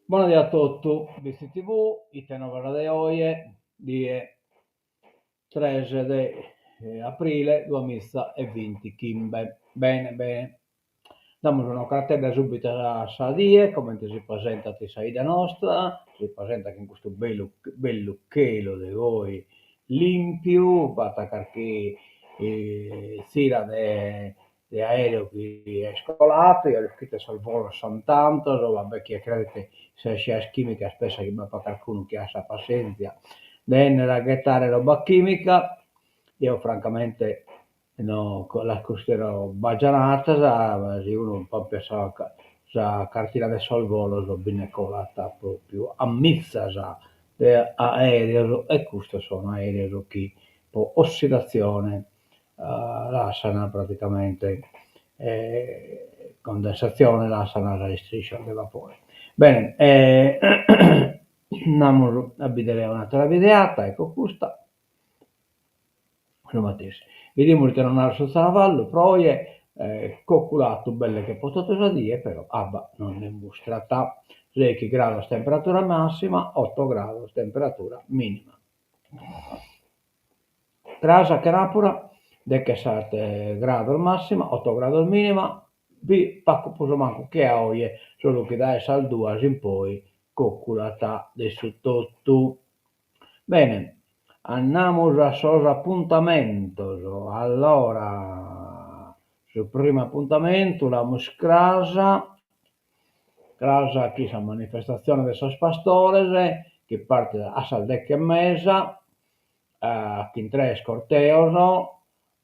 Bona die a totu, Bitzi TV, ite novas de oje, die tres de aprile duamiza e bintichimbe. Bene bene, damus un'ocratedda subitu a sa die, comente si presentat in sa 'idda nostra, si presentat chin custu bellu bellu chelu de goi limpiu, b'at carchi zira de de aereu chi est coladu, ja l'ischides sos volos sunt tantos, va be' chie credet in sas iscias chimicas pessat chi b'apat carcunu chi at sa passentzia de 'ennere a ghetare roba chimica, eo francamente no las cunsidero bagianadas, ma si unu pompiat sa sa cartina de sos volos bi nde colat propriu a mizas de aereos e custos sun aereos chi po ossidatzione lassan praticamente condensatzione, lassan sas istriscias de vapore. Bene andamus a bidere un'attera videata, ecco custa, su matessi. Bidimus ite nos narat su zaravallu pro oje, coculatu belle che po totu sa die, però abba non nde mustrat, seichi grados temperatura massima, otto grados temperatura minima. Cras chenàpura, dechesete grados màssima, oto grados mìnima, bi pacu prus o mancu che a oje, solu chi dae sas duas in poi còculat de su totu. Bene, andamus a sos apuntamentos. Allora, su primu apuntamentu l'amus cras, Cras chin sa manifestatzione de sos pastores chi partit a sas deche e mesa chin tres corteos,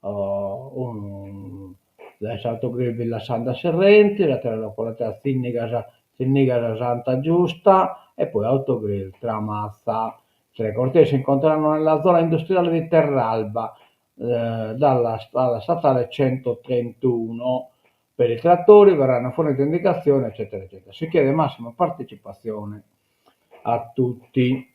unu dae s'autogrill Villa Santa Serrenti, s'àtera localidade Tzinnigas Tzinnigas Santa Giusta e poi autogrill Tramatza. Tre cortei si incontreranno nella zona industriale di Terralba dalla strada statale 131 Per i trattori verranno fornite indicazioni eccetera eccetera. Si chiede massima partecipazione a tutti.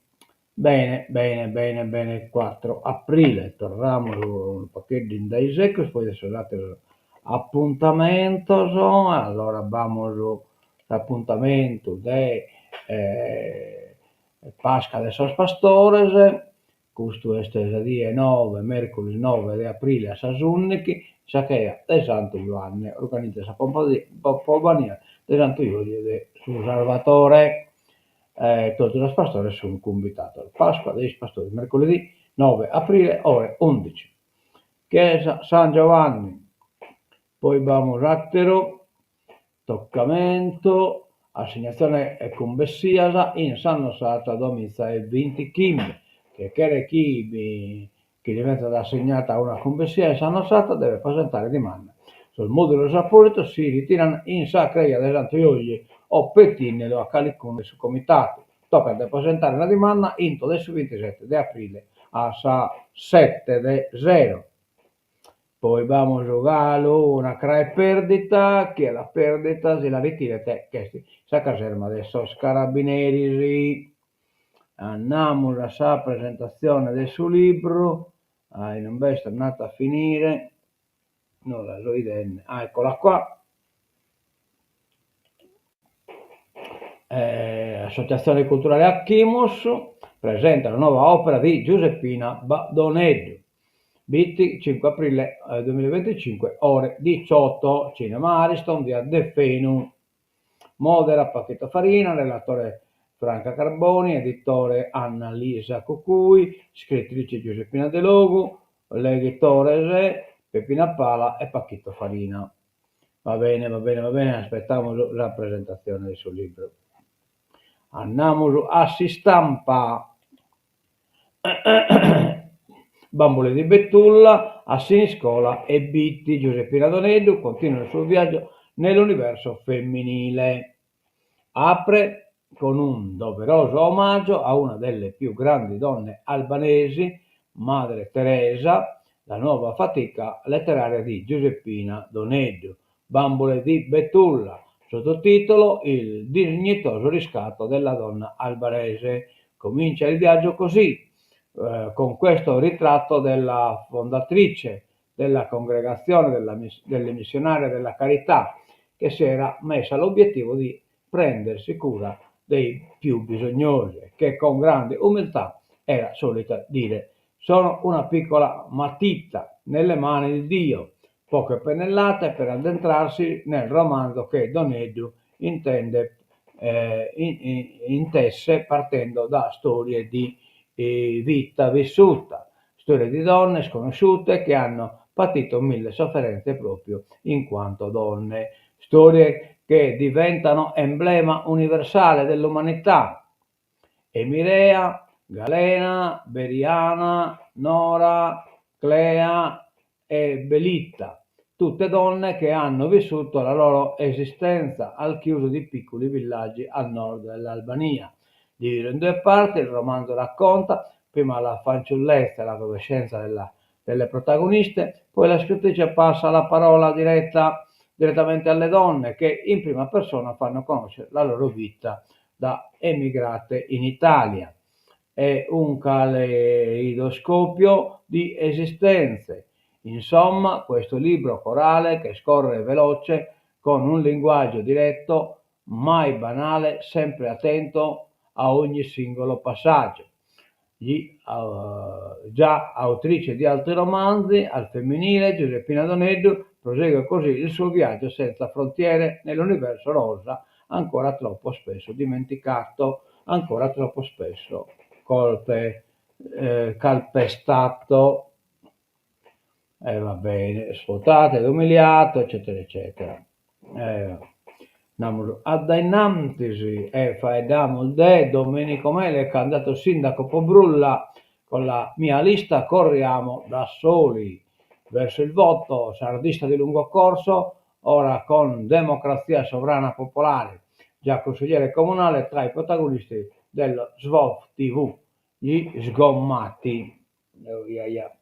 Bene, bene, bene, bene, 4 aprile, torramus unu pagheddu in dae segus poi de sos àteros apuntamentos, allora b'amus s'apuntamentu de Pasca de sos Pastores, Custu est sa die noe, mèrcuris noe de aprile a sas ùndighi, in sa cheja de Santu Juanne, organizat sa Compagnia de Santu Juanne de su Sarvatore. Totu sos pastores sunt cumbitados. Pasqua dei Pastori, mercoledì 9 aprile ore 11. Chiesa San Giovanni. Poi b'amus àteru Tocamentu, assignatzione e cumbessias in s'anno duamiza e bintichimbe. Chie cheret chi bi chi li benzat assignata una cumbessia in s'anno devet presentare dimanda. Sos mòdulos apòsitos si ritiran in sa creja de Santu Juanne o petìnnelu a calicunu de su comitadu. Tocat de presentare una dimanda intro de su bintisete de aprile a sas sete de sero. Poi b'amus galu una crae pèrdita, chie l'at pèrdita si la ritiret ch'est sa caserma de sos carabineris. Andamus a sa presentatzione de su libru, ah inumbe est andata a finire, no la so 'idende, ah eccola qua. Associazione Culturale Achimus presenta la nuova opera di Giuseppina Doneddu. Bitti, 5 aprile 2025, ore 18, Cinema Ariston, via Deffenu. Modera Paquito Farina, relatore Franca Carboni, editore Anna Lisa Cucui, scrittrice Giuseppina Delogu, leghitores. Peppina Pala e Pachito Farina. Va bene, va bene, va bene, aspetamus sa presentatzione de su libru. Andamus a s'istampa. Bambole di Betulla, a Siniscola e Bitti, Giuseppina Doneddu continua il suo viaggio nell'universo femminile. Apre con un doveroso omaggio a una delle più grandi donne albanesi, Madre Teresa, la nuova fatica letteraria di Giuseppina Doneddu, Bambole di Betulla, sottotitolo Il dignitoso riscatto della donna albanese. Comincia il viaggio così, eh, con questo ritratto della fondatrice della congregazione della, delle missionarie della carità, che si era messa l'obiettivo di prendersi cura dei più bisognosi, che con grande umiltà era solita dire sono una piccola matita nelle mani di Dio, poche pennellate per addentrarsi nel romanzo che Doneddu intende, eh, in, in, intesse partendo da storie di eh, vita vissuta, storie di donne sconosciute che hanno patito mille sofferenze proprio in quanto donne, storie che diventano emblema universale dell'umanità. Emirea, Galena, Beriana, Nora, Clea e Belita, tutte donne che hanno vissuto la loro esistenza al chiuso di piccoli villaggi al nord dell'Albania. Diviso in due parti, il romanzo racconta prima la fanciullezza e l'adolescenza della, delle protagoniste, poi la scrittrice passa la parola diretta, direttamente alle donne che in prima persona fanno conoscere la loro vita da emigrate in Italia. È un caleidoscopio di esistenze. Insomma, questo libro corale che scorre veloce, con un linguaggio diretto, mai banale, sempre attento a ogni singolo passaggio. Gli, uh, già autrice di altri romanzi, al femminile, Giuseppina Doneddu prosegue così il suo viaggio senza frontiere nell'universo rosa, ancora troppo spesso dimenticato, ancora troppo spesso colpe, eh, calpestato. E eh, va bene, sfruttato ed umiliato, eccetera, eccetera. Eh, Andamus a dae innantis e faeddamus de Domenico Mele, candidato sindaco po brulla, con la mia lista corriamo da soli verso il voto, sardista di lungo corso, ora con Democrazia Sovrana Popolare, già consigliere comunale tra i protagonisti dello Svov TV, gli sgommati. Oh, yeah, yeah.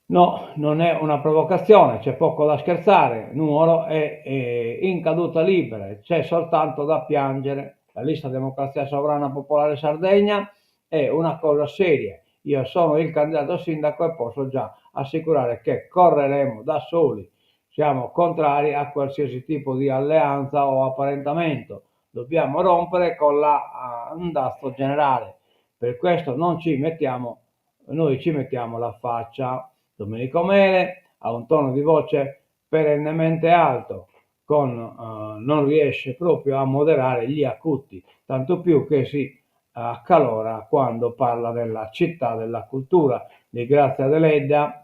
No, non è una provocazione, c'è poco da scherzare. Nuoro è, è in caduta libera, c'è soltanto da piangere. La lista Democrazia Sovrana Popolare Sardegna è una cosa seria. Io sono il candidato sindaco e posso già assicurare che correremo da soli. Siamo contrari a qualsiasi tipo di alleanza o apparentamento. Dobbiamo rompere con l'andazzo generale. Per questo non ci mettiamo, noi ci mettiamo la faccia. Domenico Mele ha un tono di voce perennemente alto, con, eh, non riesce proprio a moderare gli acuti, tanto più che si accalora quando parla della città della cultura di Grazia Deledda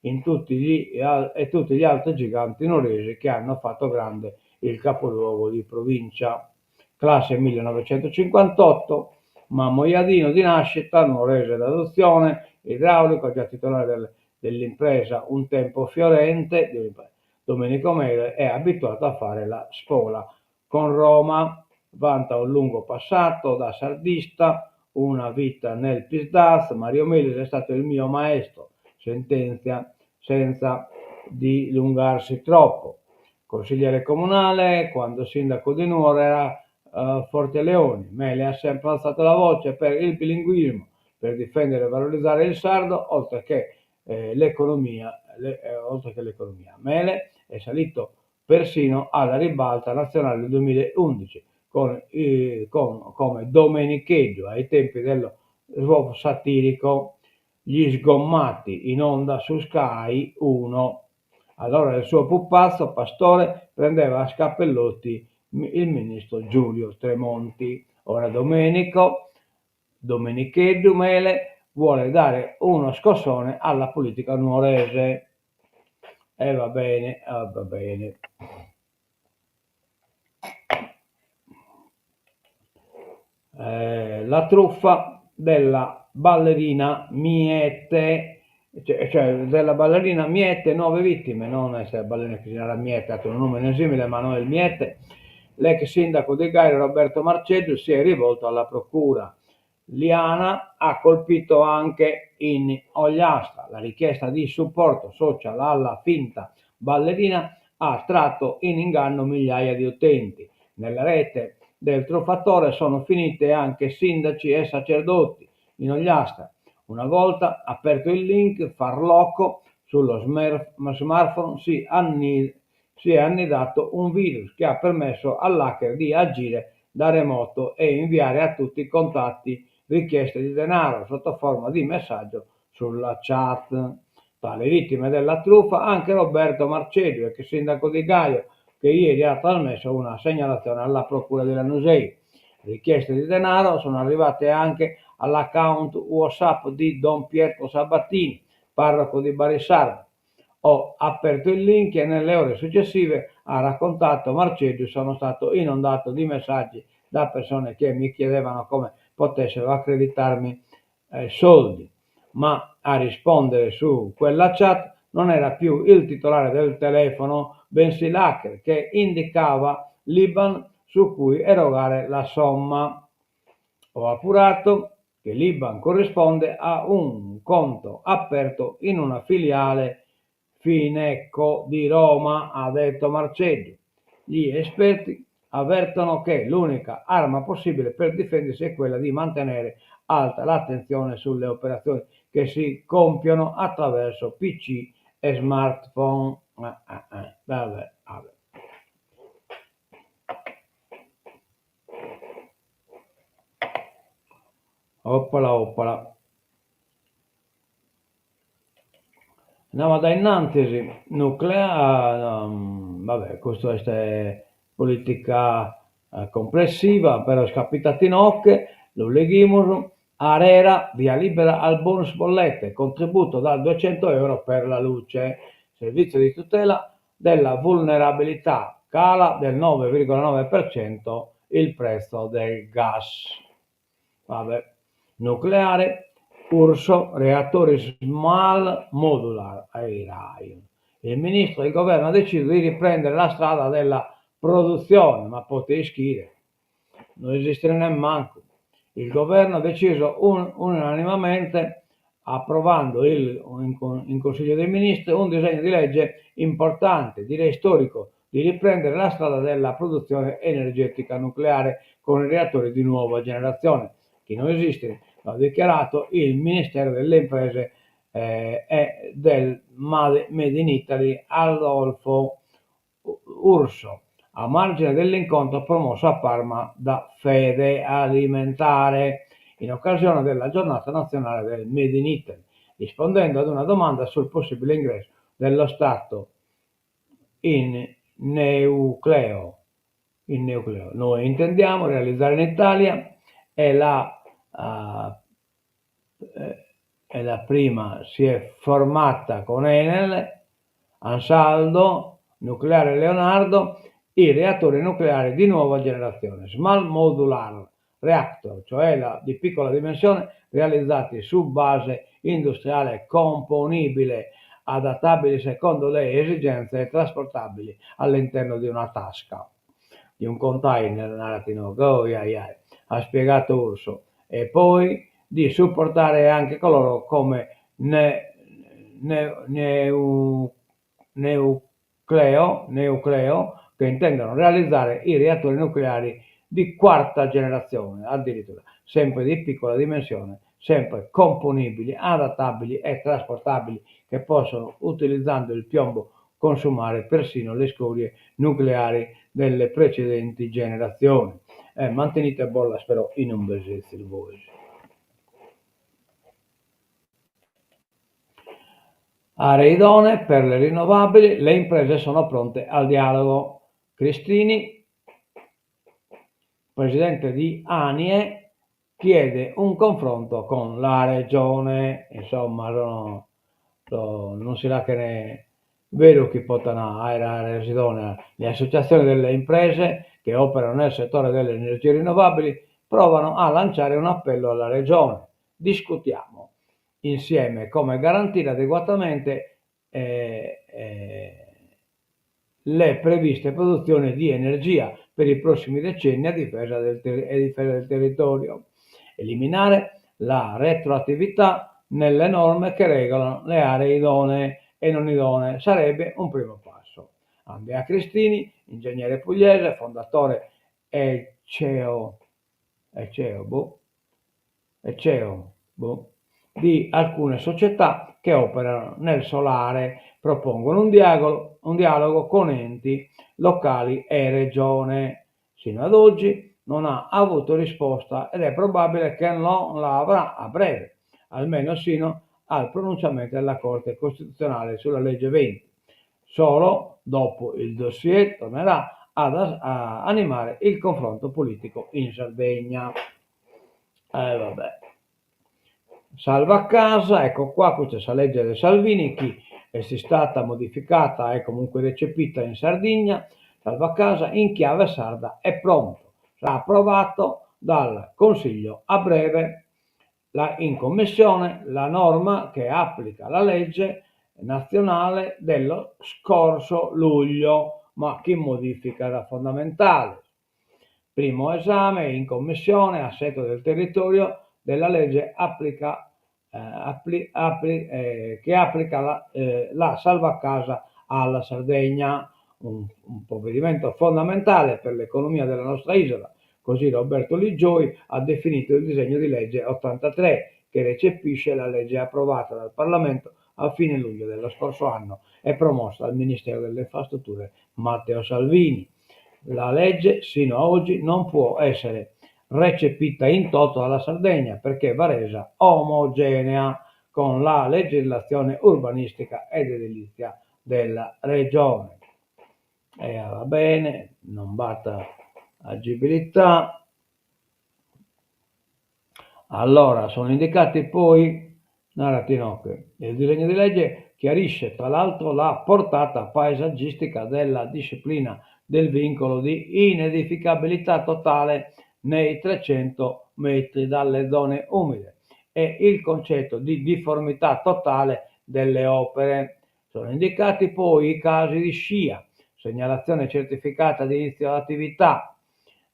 in tutti gli, e tutti gli altri giganti nuoresi che hanno fatto grande il capoluogo di provincia. Classe 1958, Mamoiadino di nascita, nuorese d'adozione, idraulico, già titolare del, dell'impresa un tempo fiorente, Domenico Mele è abituato a fare la spola con Roma, vanta un lungo passato da sardista, una vita nel Psd'Az, Mario Melis è stato il mio maestro, sentenzia senza dilungarsi troppo. Consigliere comunale, quando sindaco di Nuoro era uh, Forte Leoni, Mele ha sempre alzato la voce per il bilinguismo, per difendere e valorizzare il sardo, oltre che eh, l'economia, le, eh, oltre che l'economia. Mele è salito persino alla ribalta nazionale del 2011 con, eh, con, come Domenicheddu ai tempi dello swap satirico Gli sgommati in onda su Sky 1. Allora il suo pupazzo pastore prendeva a scappellotti il ministro Giulio Tremonti. Ora Domenico. Dominicheddu Mele vuole dare uno scossone alla politica nuorese. E va bene, e va bene. La truffa della ballerina Miete, cioè della ballerina Miete nuove vittime, non est sa ballerina chi si narat Miete, at unu nùmene simile ma no est Miete, l'ex sindaco di Gairo Roberto Marceddu si è rivolto alla procura. Liana ha colpito anche in Ogliastra, la richiesta di supporto social alla finta ballerina ha tratto in inganno migliaia di utenti. Nella rete del truffatore sono finite anche sindaci e sacerdoti in Ogliastra. Una volta aperto il link farlocco sullo smartphone si si è annidato un virus che ha permesso all'hacker di agire da remoto e inviare a tutti i contatti richieste di denaro sotto forma di messaggio sulla chat. Tra le vittime della truffa anche Roberto Marceddu, ex sindaco di Gairo, che ieri ha trasmesso una segnalazione alla procura di Lanusei. Richieste di denaro sono arrivate anche all'account WhatsApp di Don Pietro Sabatini, parroco di Barisardo. Ho aperto il link e nelle ore successive, ha raccontato Marceddu, sono stato inondato di messaggi da persone che mi chiedevano come potessero accreditarmi eh, soldi. Ma a rispondere su quella chat non era più il titolare del telefono, bensì l'hacker che indicava l'IBAN su cui erogare la somma. Ho appurato che l'IBAN corrisponde a un conto aperto in una filiale Fineco di Roma, ha detto Marceddu. Gli esperti avvertono che l'unica arma possibile per difendersi è quella di mantenere alta l'attenzione sulle operazioni che si compiono attraverso PC e smartphone. Ah, ah, ah. Vabbè, vabbè. Oppala, oppala. Andiamo a dae innantis, nuclea, vabbè custu est politica complessiva, però est capitadu inoghe, lu leghimus, Arera, via libera al bonus bollette, contributo da 200 euro per la luce, servizio di tutela della vulnerabilità, cala del 9,9% il prezzo del gas. Vabbè. Nucleare, Urso, reattori small modular, ai Il ministro e il governo hanno deciso di riprendere la strada della produzione, ma pote ischire, no esiste nemmancu. Il governo ha deciso un, unanimamente, approvando il, in, in Consiglio dei Ministri un disegno di legge importante, direi storico, di riprendere la strada della produzione energetica nucleare con i reattori di nuova generazione, chi no esiste, l'ha dichiarato il Ministero delle Imprese eh, e del Made in Italy Adolfo Urso, a margine dell'incontro promosso a Parma da Federalimentare in occasione della giornata nazionale del Made in Italy, rispondendo ad una domanda sul possibile ingresso dello Stato in Newcleo. In Newcleo. Noi intendiamo realizzare in Italia e la, uh, e la prima si è formata con Enel, Ansaldo, Nucleare Leonardo, i reattori nucleari di nuova generazione, Small Modular Reactor, cioè la, di piccola dimensione, realizzati su base industriale componibile, adattabili secondo le esigenze e trasportabili all'interno di una tasca, di un container, narat inoghe, oh, ai ai, ha spiegato Urso, e poi di supportare anche coloro come ne, ne, neu, Newcleo, Newcleo che intendono realizzare i reattori nucleari di quarta generazione, addirittura, sempre di piccola dimensione, sempre componibili, adattabili e trasportabili, che possono, utilizzando il piombo, consumare persino le scorie nucleari delle precedenti generazioni. Eh, mantenite bollas però in ue sezis bois. Aree idonee per le rinnovabili, le imprese sono pronte al dialogo. Cristini, presidente di Anie. Chiede un confronto con la Regione. Insomma no non si la chene beru chi potan aer arresone. Le associazioni delle imprese che operano nel settore delle energie rinnovabili provano a lanciare un appello alla Regione, Discutiamo insieme come garantire adeguatamente le previste produzioni di energia per i prossimi decenni a difesa del e difesa del territorio. Eliminare la retroattività nelle norme che regolano le aree idonee e non idonee sarebbe un primo passo. Andrea Cristini, ingegnere pugliese, fondatore e ceo e ceo boh e ceo boh di alcune società che operano nel solare, propongono un dialogo, un dialogo con enti locali e regione. Sino ad oggi non ha avuto risposta ed è probabile che non la avrà a breve, almeno sino al pronunciamento della Corte Costituzionale sulla legge 20. Solo dopo il dossier tornerà ad a animare il confronto politico in Sardegna. Eh vabbè. Salva casa, ecco qua, questa è sa legge de Salvini chi est istada modificata e comunque recepita in Sardigna, salva casa in chiave sarda è pronto, sarà approvato dal Consiglio a breve. La in commissione la norma che applica la legge nazionale dello scorso luglio, ma chi modifica la fondamentale. Primo esame in commissione, assetto del territorio della legge applica, eh, appli, appli, eh, che applica la, eh, la salva casa alla Sardegna, un, un provvedimento fondamentale per l'economia della nostra isola. Così Roberto Li Gioi ha definito il disegno di legge 83 che recepisce la legge approvata dal Parlamento a fine luglio dello scorso anno e promossa dal Ministero delle Infrastrutture Matteo Salvini. La legge sino a oggi non può essere recepita in toto dalla Sardegna perché va resa omogenea con la legislazione urbanistica ed edilizia della regione. E va bene, non b'at agibilità. Allora, sono indicati poi, narat inoghe, il disegno di legge chiarisce tra l'altro la portata paesaggistica della disciplina del vincolo di inedificabilità totale nei 300 metri dalle zone umide e il concetto di difformità totale delle opere. Sono indicati poi i casi di SCIA, segnalazione certificata di inizio attività,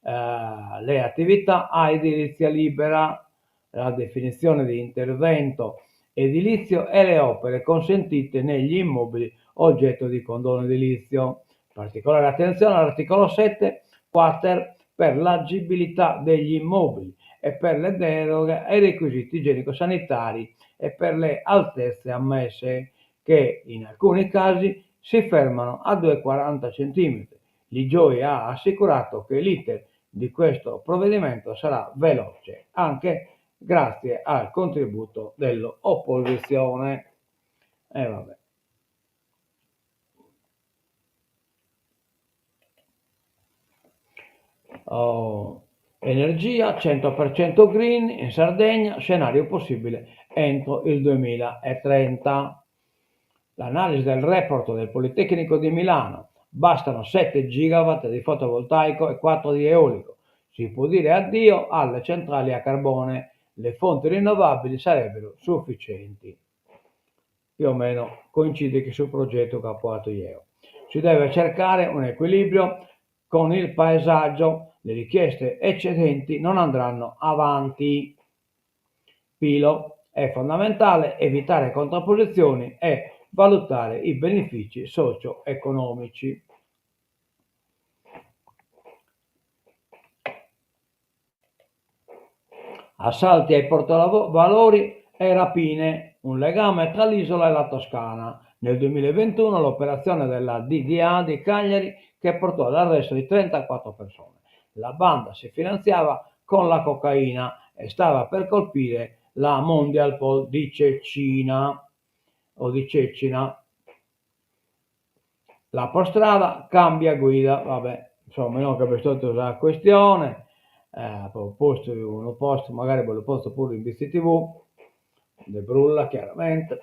eh, le attività a edilizia libera, la definizione di intervento edilizio e le opere consentite negli immobili oggetto di condono edilizio. Particolare attenzione all'articolo 7 quater per l'agibilità degli immobili e per le deroghe ai requisiti igienico-sanitari e per le altezze ammesse, che in alcuni casi si fermano a 2,40 cm. Li Gioi ha assicurato che l'iter di questo provvedimento sarà veloce, anche grazie al contributo dell'opposizione. E vabbè. Oh, energia 100% green in Sardegna, scenario possibile entro il 2030. L'analisi del report del Politecnico di Milano, bastano 7 gigawatt di fotovoltaico e 4 di eolico. Si può dire addio alle centrali a carbone, le fonti rinnovabili sarebbero sufficienti. Più o meno coincide che sul progetto che apo fatu jeo. Si deve cercare un equilibrio con il paesaggio, le richieste eccedenti non andranno avanti. Pilo, è fondamentale evitare contrapposizioni e valutare i benefici socio-economici. Assalti ai portavalori e rapine, un legame tra l'isola e la Toscana. Nel 2021 l'operazione della DDA di Cagliari che portò all'arresto di 34 persone. La banda si finanziava con la cocaina e stava per colpire la Mondialpol di Cecina o di Cecina. La Polstrada cambia guida, vabbè, insomma, no che totu sa questione. Apo postu unu post, magari bos lu potzo puru in BCTV, de brulla chiaramente,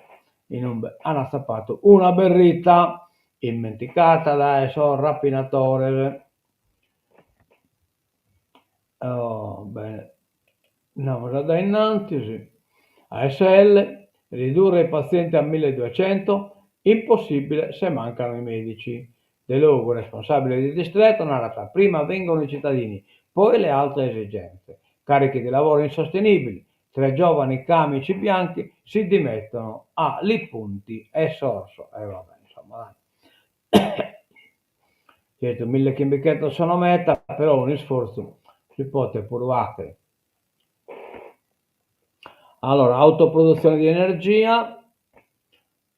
in ube an atzapadu una berrita immenticata dae sos rapinatores. Oh, bene, andamus a dae innantis. ASL, ridurre i pazienti a 1200? Impossibile se mancano i medici. Delogu, responsabile di distretto, narat prima vengono i cittadini, poi le altre esigenze. Carichi di lavoro insostenibili, tre giovani camici bianchi si dimettono a Li Punti e Sorso. E vabbè, insomma, dai. Certo, millechimbichentos sono meta, però un'isfortzu si potet puru fagher. Allora, autoproduzione di energia,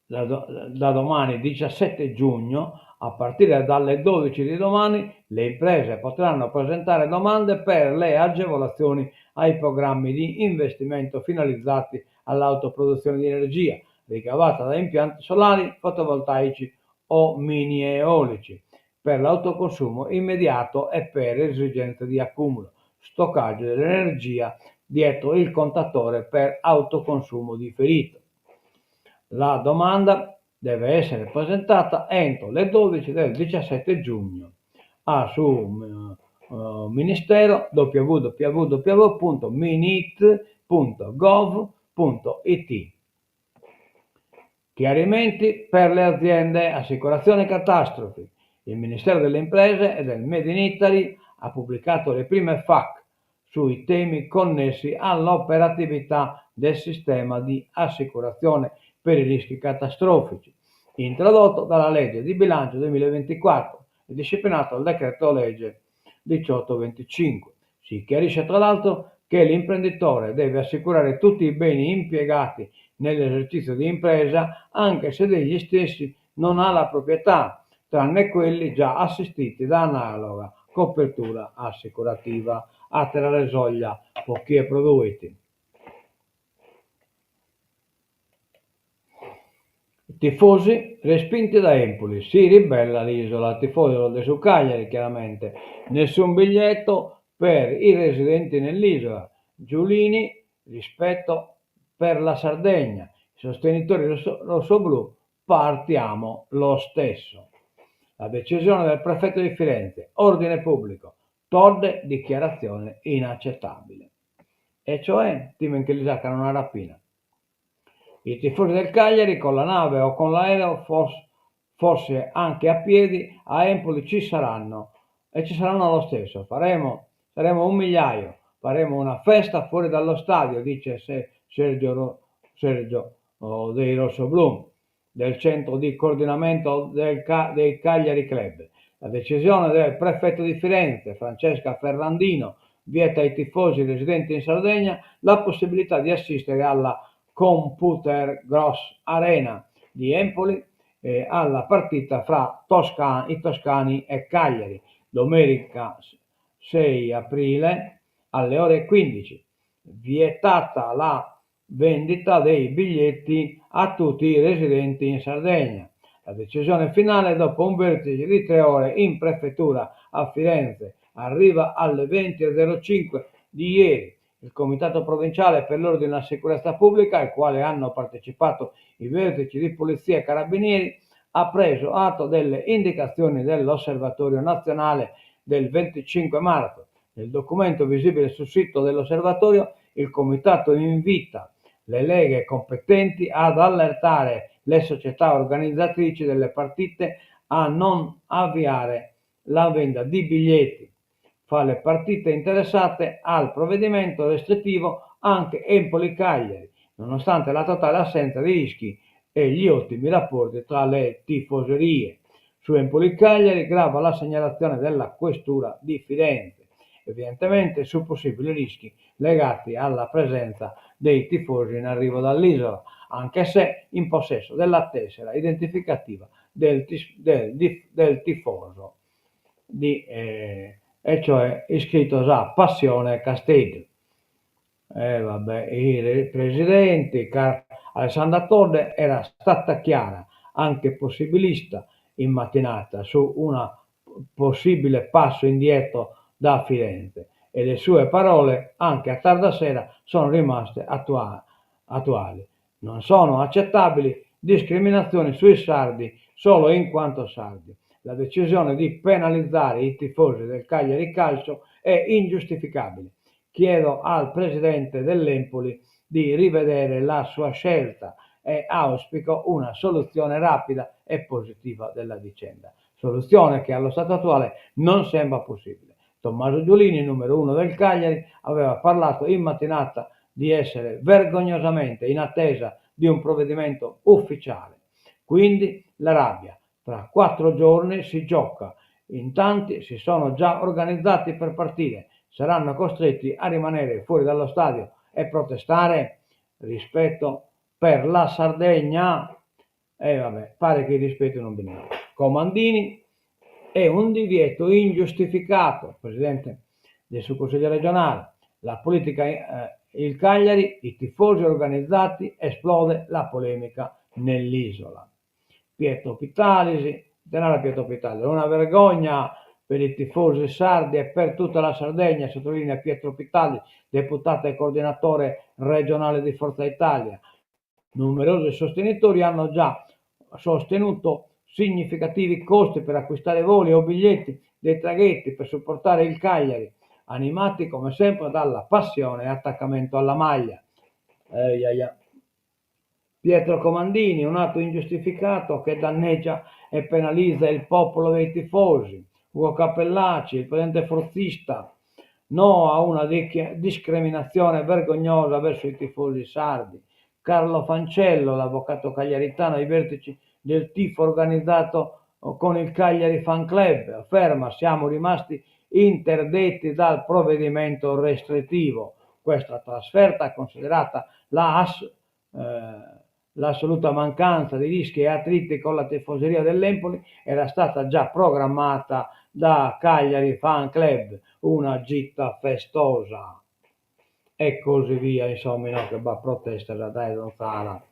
da domani 17 giugno, a partire dalle 12 di domani, le imprese potranno presentare domande per le agevolazioni ai programmi di investimento finalizzati all'autoproduzione di energia ricavata da impianti solari, fotovoltaici o mini eolici per l'autoconsumo immediato e per esigenze di accumulo, stoccaggio dell'energia dietro il contatore per autoconsumo differito. La domanda deve essere presentata entro le 12 del 17 giugno a su uh, ministero www.minit.gov.it. Chiarimenti per le aziende, assicurazione catastrofi. Il Ministero delle Imprese e del Made in Italy ha pubblicato le prime FAQ sui temi connessi all'operatività del sistema di assicurazione per i rischi catastrofici, introdotto dalla legge di bilancio 2024 e disciplinato dal decreto legge 1825. Si chiarisce tra l'altro che l'imprenditore deve assicurare tutti i beni impiegati nell'esercizio di impresa anche se degli stessi non ha la proprietà, tranne quelli già assistiti da analoga copertura assicurativa. Àtera resoglia po chie produit. Tifosi respinti da Empoli, si ribella l'isola, tifosos de su Cagliari chiaramente, nessun biglietto per i residenti nell'isola, Giulini rispetto per la Sardegna, i sostenitori rossoblù partiamo lo stesso. La decisione del prefetto di Firenze, ordine pubblico, Todde dichiarazione inaccettabile. E cioè timen che lis acan una rapina. I tifosi del Cagliari con la nave o con l'aereo, forse anche a piedi, a Empoli ci saranno e ci saranno lo stesso. Faremo, saremo un migliaio, faremo una festa fuori dallo stadio, dice Sergio, Sergio oh, dei Rossoblù del centro di coordinamento del, dei Cagliari Club. La decisione del prefetto di Firenze, Francesca Ferrandino, vieta ai tifosi residenti in Sardegna la possibilità di assistere alla Computer Gross Arena di Empoli eh, alla partita fra Tosca- i toscani e Cagliari, domenica 6 aprile alle ore 15. Vietata la vendita dei biglietti a tutti i residenti in Sardegna. La decisione finale, dopo un vertice di tre ore in prefettura a Firenze, arriva alle 20.05 di ieri. Il Comitato Provinciale per l'Ordine e la Sicurezza Pubblica, al quale hanno partecipato i vertici di Polizia e Carabinieri, ha preso atto delle indicazioni dell'Osservatorio Nazionale del 25 marzo. Nel documento visibile sul sito dell'Osservatorio, il Comitato invita le leghe competenti ad allertare le società organizzatrici delle partite a non avviare la vendita di biglietti. Fra le partite interessate al provvedimento restrittivo anche Empoli-Cagliari, nonostante la totale assenza di rischi e gli ottimi rapporti tra le tifoserie. Su Empoli-Cagliari grava la segnalazione della Questura di Firenze, evidentemente su possibili rischi legati alla presenza dei tifosi in arrivo dall'isola, anche se in possesso della tessera identificativa del, del, del tifoso, di, eh, e cioè iscritto a Passione Casteddu. Eh, vabbè, i presidenti, Car- Alessandra Todde era stata chiara, anche possibilista in mattinata su una possibile passo indietro da Firenze. E le sue parole, anche a tarda sera, sono rimaste attuali. Non sono accettabili discriminazioni sui sardi solo in quanto sardi. La decisione di penalizzare i tifosi del Cagliari Calcio è ingiustificabile. Chiedo al presidente dell'Empoli di rivedere la sua scelta e auspico una soluzione rapida e positiva della vicenda. Soluzione che allo stato attuale non sembra possibile. Tommaso Giulini, numero uno del Cagliari, aveva parlato in mattinata di essere vergognosamente in attesa di un provvedimento ufficiale. Quindi la rabbia. Tra quattro giorni si gioca. In tanti si sono già organizzati per partire. Saranno costretti a rimanere fuori dallo stadio e protestare? Rispetto per la Sardegna. E vabbè, pare che i rispetti non bi n'at. Comandini È un divieto ingiustificato, presidente de su Consiglio regionale, la politica il Cagliari, i tifosi organizzati, esplode la polemica nell'isola. Pietro Pittalis, ite narat Pietro Pittalis, Una vergogna per i tifosi sardi e per tutta la Sardegna, sottolinea Pietro Pittalis, deputato e coordinatore regionale di Forza Italia. Numerosi sostenitori hanno già sostenuto significativi costi per acquistare voli o biglietti dei traghetti per supportare il Cagliari, animati come sempre dalla passione e attaccamento alla maglia. Pietro Comandini, un atto ingiustificato che danneggia e penalizza il popolo dei tifosi. Ugo Cappellacci, il presidente forzista, no a una discriminazione vergognosa verso i tifosi sardi. Carlo Fancello, l'avvocato cagliaritano ai vertici del tifo organizzato con il Cagliari Fan Club, afferma siamo rimasti interdetti dal provvedimento restrittivo. Questa trasferta, considerata la as, eh, l'assoluta mancanza di rischi e attriti con la tifoseria dell'Empoli, era stata già programmata da Cagliari Fan Club, una gita festosa. E così via, insomma, inoghe b'at protestas dae donz'ala.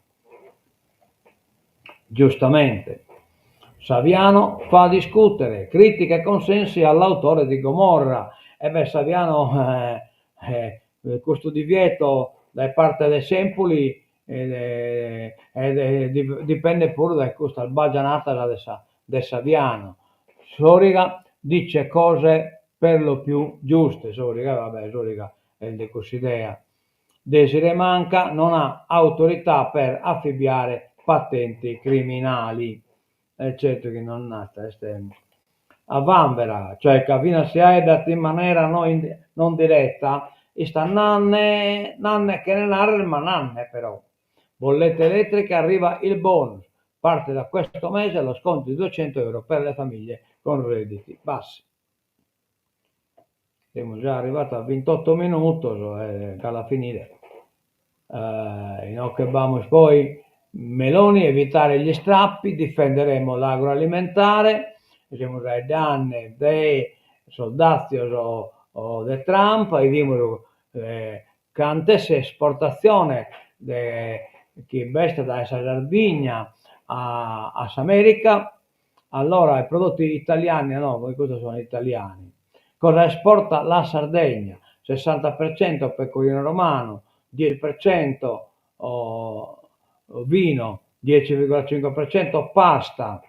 Giustamente. Saviano fa discutere, critiche e consensi all'autore di Gomorra. E beh, Saviano, eh, eh, custu divieto dae parte de s'Empoli dipendet puru dae custas bagianadas de sa de Saviano. Soriga dice cose per lo più giuste, Soriga, va bè, Soriga est de cuss'idea. Desirée Manca non ha autorità per affibbiare patenti criminali. E certu chi non nd'at, est a vanvera, cioè ca finas si 'aeddat in manera non diretta, istat nande nande chene narrer ma nande però. Bollette elettriche arriva il bonus, parte da questo mese lo sconto di 200 euro per le famiglie con redditi bassi. Semus già arrivados a vintotto minutos e galu a finire. Inoghe b'amus poi Meloni, evitare gli strappi, difenderemo l'agroalimentare, semus 'aeddende de sos dàtzios de Trump, 'idimus cant'est s'esportatzione de chi b'est dae sa Sardigna a a s'America, allora i prodotti italiani, no, custos sono italiani, cosa esporta la Sardegna, 60% pecorino romano, 10% vino, 10,5% pasta,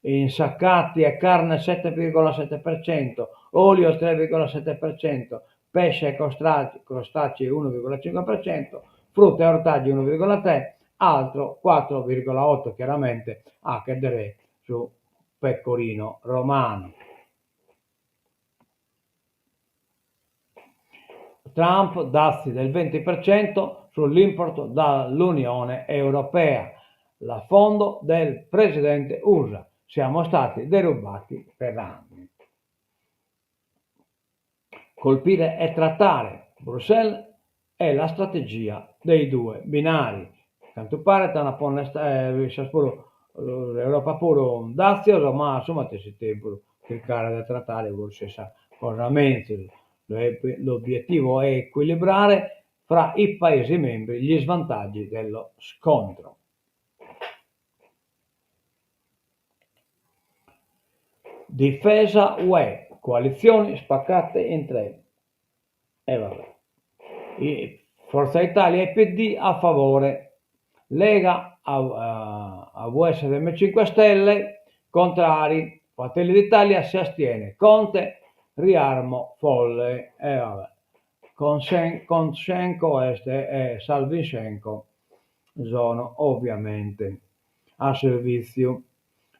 insaccati e carne 7,7%, olio 3,7%, pesce e crostacei 1,5%, frutta e ortaggi 1,3%, altro 4,8% chiaramente 'achet deretu su pecorino romano. Trump, dazi del 20% sull'import dall'Unione Europea. L'affondo del presidente Usa. Siamo stati derubati per anni. Colpire e trattare. Bruxelles è la strategia dei due binari. Cantu paret ant a ponner issas puru, Europa puru, dàtzios, ma a su matessi tempus chircare de tratare forsis sa cosa menzus. L'obiettivo è equilibrare fra i Paesi membri gli svantaggi dello scontro. Difesa Ue, coalitzioni spaccate in tre. E vabbè. Forza Italia e PD a favore, Lega, AVS Dem 5 Stelle contrari, Fratelli d'Italia si astiene, Conte riarmo folle. E vabbè. Conteshenko est e Salvinshenko sono ovviamente a servìtziu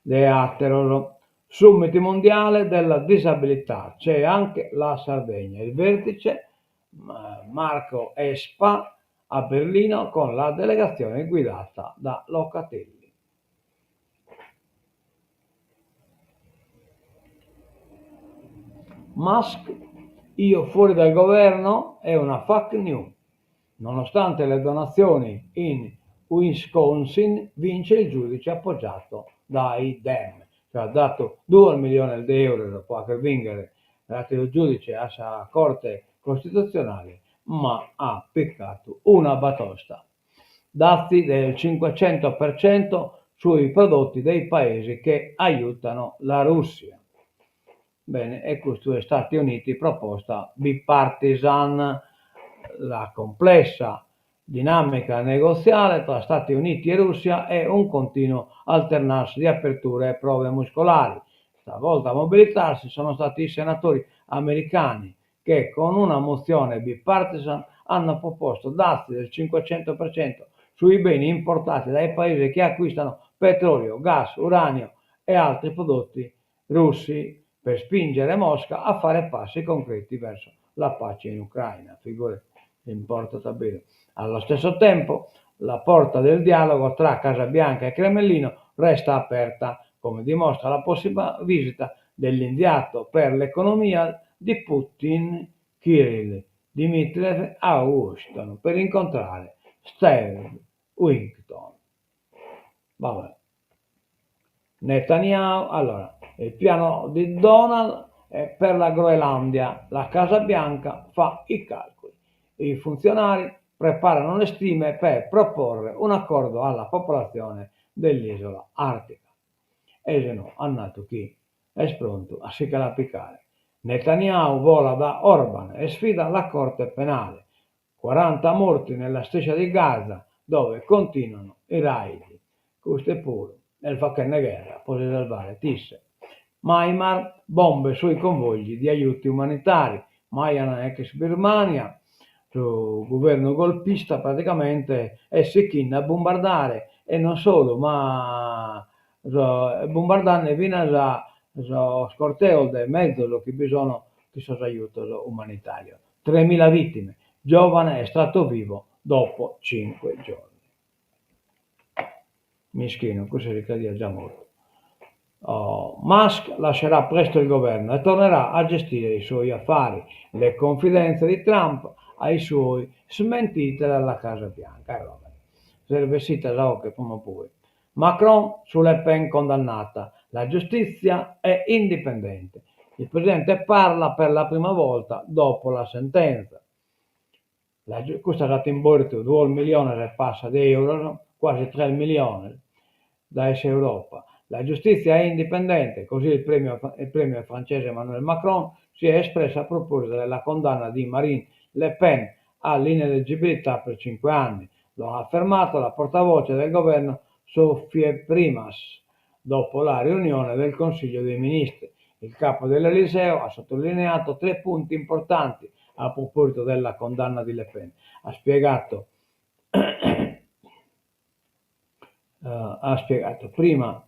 de àteros. Summit mondiale della disabilità, c'è anche la Sardegna. Il vertice Marco Espa a Berlino con la delegazione guidata da Locatelli. Musk, io fuori dal governo è una fake news. Nonostante le donazioni in Wisconsin vince il giudice appoggiato dai Dem. Cioè at datu duos milliones de euros po fagher bìnchere s'àteru giudice a sa Corte Costitutzionale, ma at picatu una batosta. Dazi del 500% sui prodotti dei paesi che aiutano la Russia. Bene, e custu est Stati Uniti proposta bipartisan. La complessa dinàmica negoziale tra Stati Uniti e Russia è un continuo alternarsi di aperture e prove muscolari. Stavolta a mobilitarsi sono stati i senatori americani che con una mozione bipartisan hanno proposto dazi del 500% sui beni importati dai paesi che acquistano petrolio, gas, uranio e altri prodotti russi per spingere Mosca a fare passi concreti verso la pace in Ucraina. Figurati, importat a beru. Allo stesso tempo, la porta del dialogo tra Casa Bianca e Cremlino resta aperta, come dimostra la prossima visita dell'inviato per l'economia di Putin, Kirill Dmitriev, a Washington per incontrare Steve Witkoff. Vabbè. Netanyahu, allora, il piano di Donald è per la Groenlandia, la Casa Bianca fa i calcoli. I funzionari preparano le stime per proporre un accordo alla popolazione dell'isola artica. E se no, at natu chi est prontu a si che la picare. Netanyahu vola da Orban e sfida la Corte Penale. 40 morti nella striscia di Gaza, dove continuano i raid. Custu puru est fachende gherra po si salvare isse. Myanmar, bombe sui convogli di aiuti umanitari. Myanmar ex Birmania, su guvernu golpista praticamente est sichinde a bombardare e non solu ma bombardande finas sos corteos de mezos chi bi sono chin sos aiutos umanitarios. Tremila vittime, giovane estratto vivo dopo cinque giorni. Mischinu, cussu si crediat già mortu. Musk lascerà presto il governo e tornerà a gestire i suoi affari. Le confidenze di Trump ai suoi smentite dalla Casa Bianca. E vabbè, s'est bessita sa 'oche prima o poi. Macron su Le Pen condannata. La giustizia è indipendente. Il presidente parla per la prima volta dopo la sentenza. La custas ant imbortu duos milliones e passa de euros, quasi tres milliones, dae s'Europa. La giustizia è indipendente, così il premio, il premier francese Emmanuel Macron si è espresso a proposito della condanna di Marine Le Pen all'ineleggibilità per cinque anni. Lo ha affermato la portavoce del governo Sophie Primas dopo la riunione del Consiglio dei Ministri. Il capo dell'Eliseo ha sottolineato tre punti importanti a proposito della condanna di Le Pen. Ha spiegato, uh, ha spiegato prima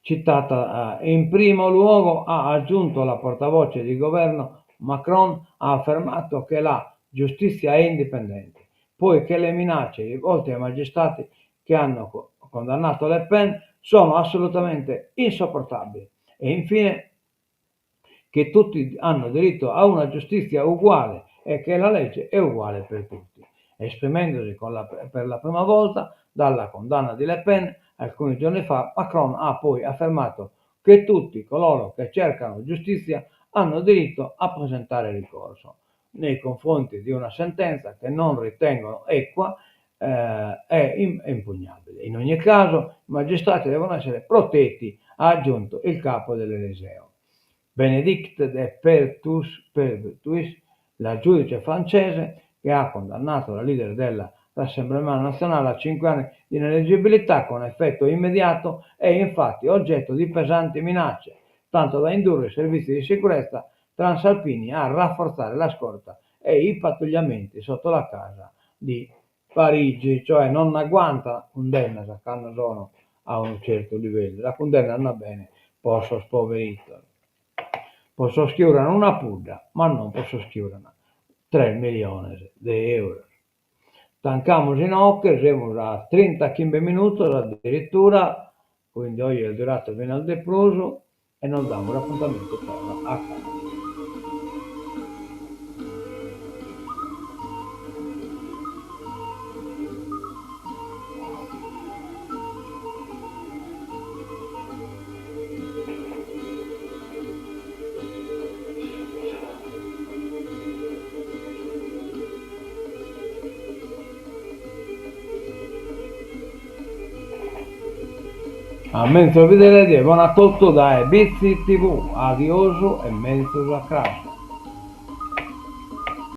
citata uh, in primo luogo ha aggiunto la portavoce di governo Macron ha affermato che la giustizia è indipendente, poiché le minacce rivolte ai magistrati che hanno condannato Le Pen sono assolutamente insopportabili. E infine che tutti hanno diritto a una giustizia uguale e che la legge è uguale per tutti. Esprimendosi la, per la prima volta dalla condanna di Le Pen alcuni giorni fa, Macron ha poi affermato che tutti coloro che cercano giustizia hanno diritto a presentare ricorso nei confronti di una sentenza che non ritengono equa eh, è impugnabile. In ogni caso, i magistrati devono essere protetti, ha aggiunto il capo dell'Eliseo. Bénédicte de Pertuis, Pertuis. La giudice francese, che ha condannato la leader della Rassemblement National a 5 anni di ineleggibilità con effetto immediato, è infatti oggetto di pesanti minacce, tanto da indurre i servizi di sicurezza transalpini a rafforzare la scorta e i pattugliamenti sotto la casa di Parigi, cioè non agguantant cundennas cando sono a unu certu livellu, sa cundenna andat bene po sos poveritos, po sos chi uran una pudda, ma non po sos chi uran tres miliones de euros. Tancamus inoghe, semus a trintachimbe minutos addirittura, quindi oje est duradu finas de prus, e nos damus apuntamentu torra a cras. A menzus bidere die bona a totu dae Bitzi TV. Adiosu e menzus a cras.